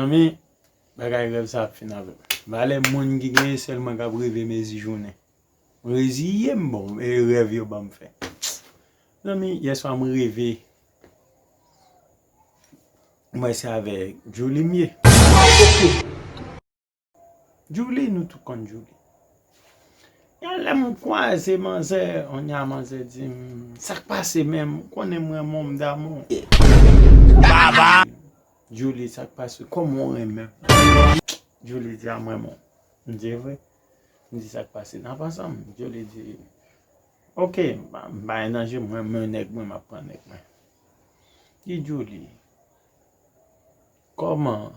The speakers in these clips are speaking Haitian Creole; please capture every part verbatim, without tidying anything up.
Zanmi, bagay rèv sa ap fin avè m. Valè moun ki genyen sèl mwen k ap reve mezi jounen. M reziye m, bon, e rèv yo ban m fè. Zanmi, yèswa m reve. M wè se avèk Djouly m ye. Djouly, nou tout konn Djouly. Yon lè m kwaze manzè, yon nya manzè di m, "Sa k pase menm? Ou konnen m renmen w, m damou w." Djouly, sa k pase? Kòman w renmen m? Djouly di, "A, m renmen w." M di, "E vre?" M di, "Sa k pase? N ap ansanm?" Djouly di, "Oke, m pa, m pa gen danje, m renmen nèg mwen, m ap pran nèg mwen." Di Djouly, "Kòman?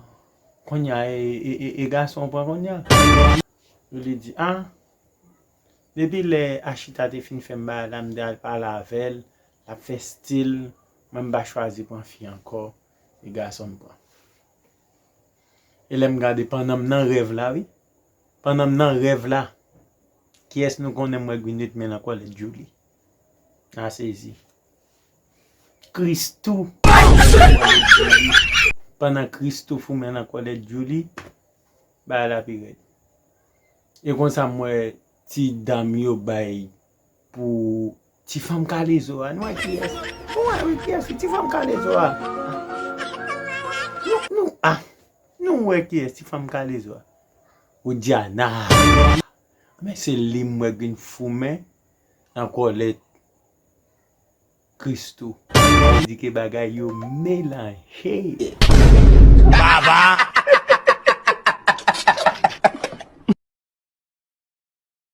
Kounye a, e, e, e, e gason w pran kounye a?" Djouly di, "A, depi lè Achita te fin fè m bagay la, m te al pale avè l, l ap fè stil, mwen m pa chwazi pran fi ankò, e gason m pran." E lè m gade pandan m nan rèv la, wi. Pandan m nan rèv la, kiyès nou konnen m wè Gwyneth men nan kòlèt Djouly? A sezi. Christoo. Pandan Christoo fou men nan kòlèt Djouly, bagay la pi rèd. E konsa m wè ti dam yo bay pou ti fanm kalezo a. Nou wè kiyès? Nou wè, wi, kiyès? Ti fanm kalezo a. Nou, nou, a. Nou wè kiyès ti fanm kalezo a? Widiana. Men se li m wè k vin foumen nan kòlèt Christoo. Di ke bagay yo melanje. Baba!